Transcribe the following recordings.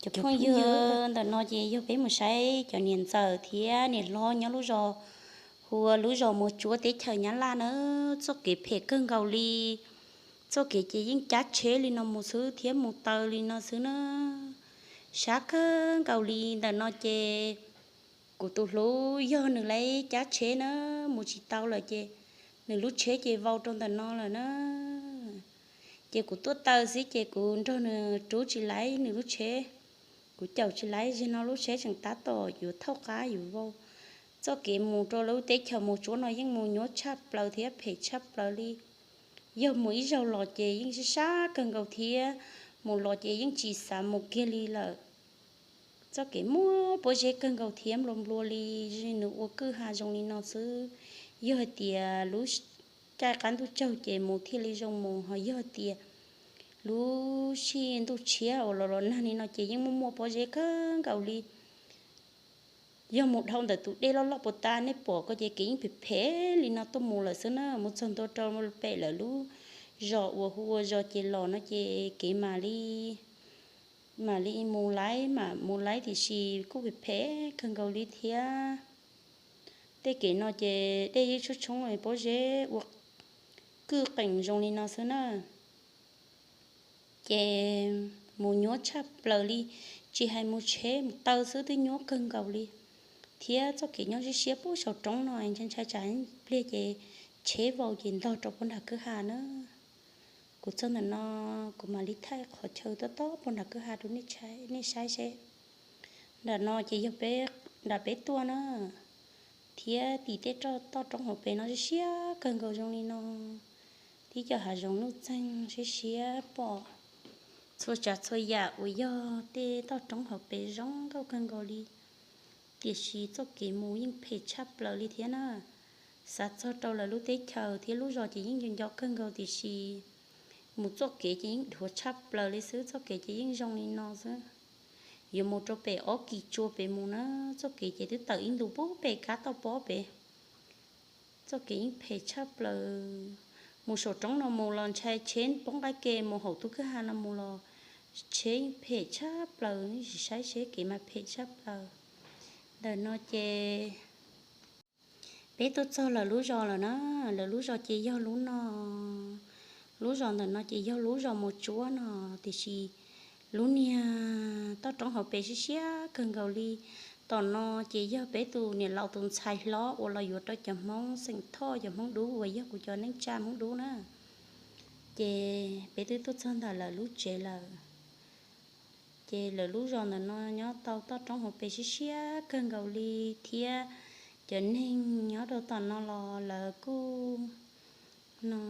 Cov phooj ywg, ntawm no ces yog peb mus saib cov niam ntxawm thiab niam hlob nyob lub zos hu ua lub zos Muas Tsuab teb chaws Nyab Laj na. Txoj kev phem kawg nkaus li. Txoj kev ces yeej cab tsheb li no mus xwb thiab mus taw li no xwb na. Sab kawg nkaus li. Ntawm no ces kuv tus hlub yog nws laib cab tsheb na, mus tsis tau lawm ces nws lub tsheb ces vau rau ntawm no lawm na. Ces kuv tuaj taw xwb ces kuv nrog nws rub tsis laib nws lub tsheb. Kuv caum tsis laib, zaum no lub tsheb tseem tab tom yuav thauj qab yuav vau. Txoj kev mus rau lub teb chaws Muas Tsuab no yeej mus nyuaj tshaj plaws thiab phem tshaj plaws li. Yog mus ib zaug los ces yeej sab sab kawg nkaus thiab, mus los ces yeej tsis xav mus kiag li lawm. Txoj kev muaj pob zeb kawg nkaus thiab nplua nplua li, nws ua kwj ha zoo li no xwb. Yog hais tias lub caij qab ntuj tsaug ces mus thiaj li zoo mus, ho yog tias lub sij ntuj tshiab uas los los nag li no ces yeej muaj muaj pob zeb kawg nkaus li. Yog mus dhau ntawm tus dej loj loj puas tas, nej pom ko ces kev yeej phem phem li no tuaj mus lawm xwb na. Mus txog ntua rau pem lawv lub zos uas hu ua zos Ces Los no ces kev mam li, mam li mus laib, mam mus laib tiam sis kuj phem phem kawg nkaus li thiab. Tej kev no ces dej yeej tshoob tshoob pob zeb ua kwj qees zoo li no xwb na. Ces mus nyuaj tshaj plaws li, tsis hais mus tsheb mus taw xwb twb nyuaj kawg nkaus li. Thiab txoj kev nyob siab siab puag saum roob no ntshai ntshai tsam pliag ces tsheb vau ces ntog rau puag nram kwj ha na. Kuv txog ntawm no, kuv mam li thaij qhov chaw tob tob puag nram kwj ha rau nej saib seb. Nram no ces yog peb, nram peb tuaj na, thiab tim tej toj roob hauv pes no siab siab kawg nkaus zoo li no. Tib co hav zoov nuj txeeg siab siab pom txhua tsav txhua yam uas yog tej toj roob hauv pes zoo nkauj kawg nkaus li. Tiam sis txoj kev mus yeej phem tshaj plaws li thiab na. Xav txog rau lawv lub teb chaws thiab lub zos ces yeej nco nco kawg nkaus tiam sis mus txoj kev ces yeej dhuav tshaj plaws li xwb, txoj kev ces yeej zoo li no xwb. Yuav mus rau pem ob kis tsua pem mus na, txoj kev ces twb tawm ib ntus puag pem kab toj pob pem. Txoj kev yeej phem tshaj plaws. Mus saum roob no mus los ntshai tsheb poob nqaij ke, mus hauv tus kwj ha no mus los tsheb yeej phem tshaj plaws, nej sim saib seb kev mas phem tshaj plaws. Ntawm no ces peb tuaj txog lawv lub zos lawm na, lawv lub zos ces yog lub no, lub zos ntawm no ces yog lub zos Mus Tsuab no, tiam sis lub niag toj roob hauv pes siab siab kawg nkaus li. Tom no ces yog peb tus niam laus tus ntxhais hlob uas los yuav rau cov Hmoob xeem Thoj, cov Hmoob Dub uas yog kuv cov neej tsa Hmoob Dub na. Ces peb twb tuaj txog ntawm lawv lub tsev lawm. Ces lawv lub zos ntawm no nyob tau toj roob hauv pes siab siab kawg nkaus li thiab. Cov neeg nyob rau tom no los lawv kuj no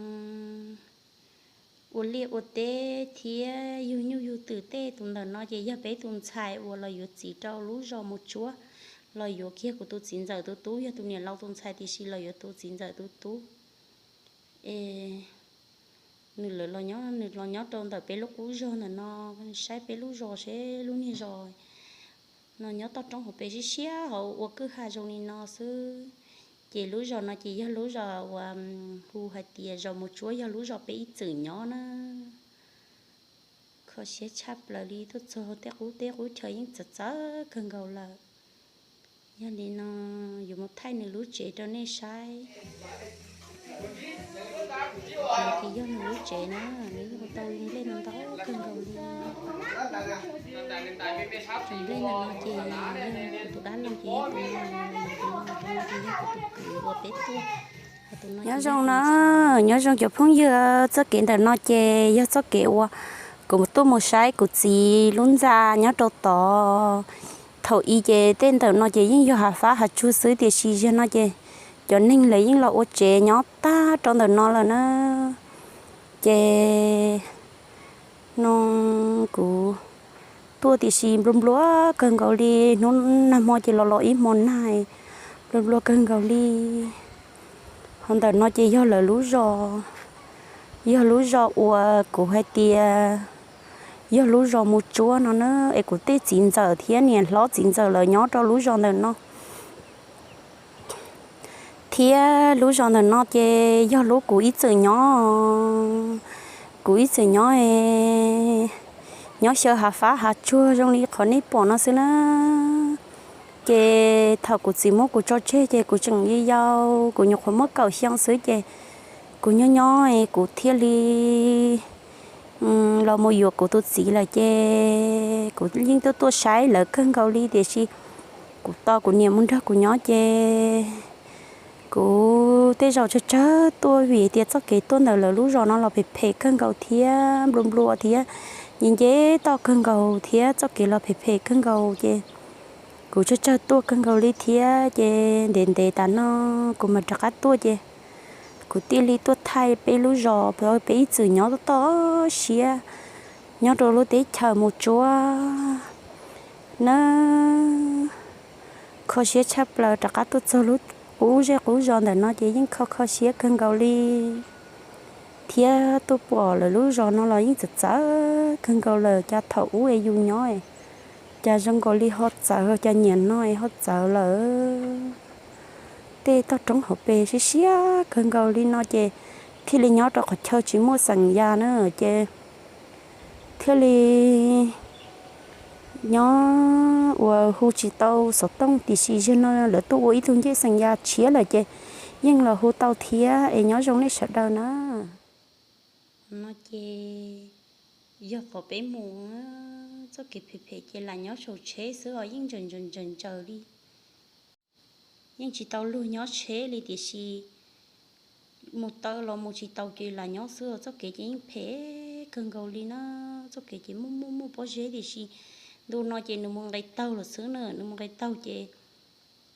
ua liaj ua teb thiab yug nyuj yug twm. Tej tus ntawm no ces yog peb tus ntxhais uas los yuav txiv rau lub zos Mus Tsuab, los yuav kiag kuv tus txiv ntxawm tus tub, yog tus niam laus tus ntxhais tiam sis los yuav tus txiv ntxawm tus tub. Es nws lawv los nyob, nws los nyob rau ntawm peb lub qub zos ntawm no, saib peb lub zos seb lub niag zos no nyob toj roob hauv pes siab siab hauv ua kwj ha zoo li no xwb. Ces lub zos no ces yog lub zos uas hu hais tias zos Mus Tsuab, yog lub zos peb ib txwm nyob na. Kho siab tshaj plaws li, tuaj txog tej qub teb qub chaw yeej txawv txawv kawg nkaus lawm. Yog li no yuav mus thaij nws lub tsev rau nej saib. Ces yog nws lub tsev na, nws yeej ua tau nplej no ntau kawg nkaus li. Tus nplej ntawm no ces yog kuv tus dab laug ces yog tus no, tus no ces yog kuv tus kwv uas peb tuaj. Nyob zoo na, nyob zoo cov phooj ywg, txoj kev ntawm no ces yog txoj kev uas kuv tuaj mus saib kuv txiv lub ntxa nyob rau tod. Thaum i ces tej ntawm no ces yeej yog hav fab hav tsuag xwb tiam sis zaum no ces cov neeg lawv yeej los ua tsev nyob tag rau ntawm no lawm na. Ces no kuv tuaj tiam sis nplua nplua kawg nkaus li, hnub nag hmo ces los los ib hmo nag, nplua nplua kawg nkaus li. Ho ntawm no ces yog lawv lub zos, yog lub zos uas kuv hais tias yog lub zos Mus Tsuab no na, es kuv tej txiv ntxawm thiab niam hlob txiv ntxawm lawv nyob rau lub zos ntawm no. Thiab lub zos ntawm no ces yog lub kuv ib txwm nyob, kuv ib txwm nyob es Nyob xyaw hav fab hav tsuag zoo li qhov nej pom no xwb na. Ces thaum kuv txiv muab kuv tso tseg ces kuv tseem yau yau, kuv nyuam qhuav muaj kaum xyoo xwb ces kuv nyob nyob kuv thiaj li los mus yuav kuv tus txiv lawm ces kuv yeej tuaj tuaj saib lawv kawg nkaus li tiam sis kuv tos kuv niam mus nrog kuv nyob ces kuv tej zaum tsawg tsawg tuaj vim tias txoj kev tuaj ntawm lawv lub zos no los phem phem kawg nkaus thiab nplua nplua thiab nce nce toj kawg nkaus thiab txoj kev los phem phem kawg nkaus ces kuv tsawg tsawg tuaj kawg nkaus li thiab ces ntev ntev tas no kuv mam rov qab tuaj ces kuv thiaj li tuaj thaij peb lub zos peb ib txwm nyob toj siab nyob rau lub teb chaws mus tsuab na. Kho siab tshaj plaws rov qab tuaj txog lub qub zej qub zos ntawm no ces yeej kho kho siab kawg nkaus li thiab tuaj pom lawv lub zos no los yeej txawv txawv kawg nkaus lawm. Cas thaum ub es yus nyob cas zoo nkaus li ho txawv, cas niaj no es ho txawv lawm. Tej toj roob hauv pes siab siab kawg nkaus li no ces thiaj li nyob rau qhov chaw tsis muaj xeem yas na ces thiaj li nyob uas hu tsis tau xov tooj tiam sis zaum no lawv tuaj ua ib tug ncej xeem yas tshiab lawm ces yeej los hu tau thiab es nyob zoo nej sawv daws na. No ces yog qhov peb mus txoj kev phem phem ces lam nyob saum tsheb xwb os yeej ntsaws ntsaws ntsaws li. Yeej tsis tau luag nyob tsheb li tiam sis mus taw los mus tsis tau ces lam nyob xwb os txoj kev ces yeej phem kawg nkaus li na. Txoj kev ces muaj muaj muaj pob zeb tiam sis ntu no ces nws mus nqis taug lawm xwb na, nws mus nqis taug ces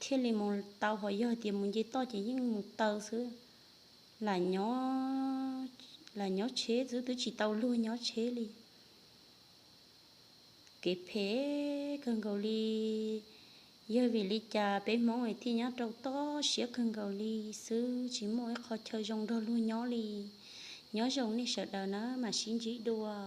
thiaj li mus tau, ho yog tias mus nce toj ces yeej mus taw xwb. Lam nyob, lam nyob tsheb xwb twb tsis tau luag nyob tsheb li. Kev phem kawg nkaus li. Yog vim li cas peb Hmoob thiaj nyob rau toj siab kawg nkaus li xwb, tsis muaj ib qho chaw zoo nrog luag nyob li. Nyob zoo nej sawv daws na, mam sib ntsib dua.